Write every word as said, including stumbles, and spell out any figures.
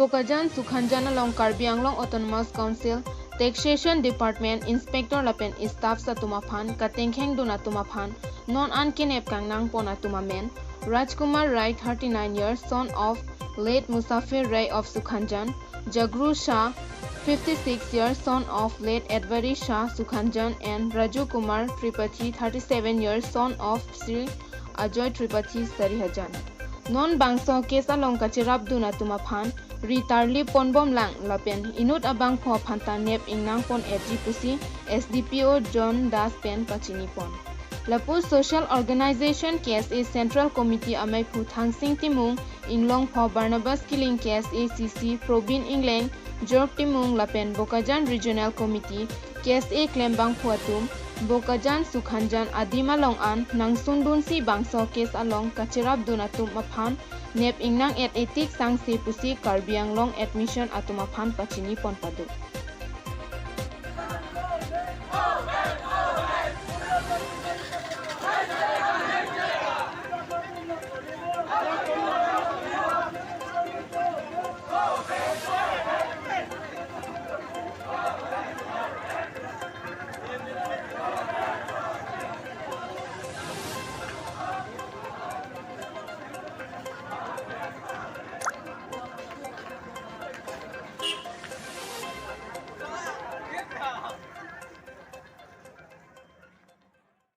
Bokajan Sukhanjan along Karbi Anglong Autonomous Council Taxation Department Inspector lapen staffs atum aphan katengkheng dun atum aphan non an kenep kangnang pon atum amen Rajkumar Rai, thirty-nine years, son of late Musafir Rai of Sukhanjan, Jagru Shah, fifty-six years, son of late Advari Shah Sukhanjan, and Raju Kumar Tripathi, thirty-seven years, son of Sri Ajoy Tripathi Sarihajan. Non bangso case along kacherap dun atum aphan ri tarlip ponbom lang lapen inut abangphu aphan ta nep ingnang pon etji pusi S D P O John Das pen pachini pon. Lapu Social Organization K S A Central Committee ameiphu Thangsing Timung, Inglongpho Barnabas Killing, K S A C C Probin Engleng, George Timung lapen Bokajan Regional Committee K S A klembangphu atum Bokajan Sukhanjan adim along an nangsundunsi bangso case along kacherap dun atum aphan nep ingnang et etik sangse pusi Karbi Anglong Admission atum aphan pachini pon pado.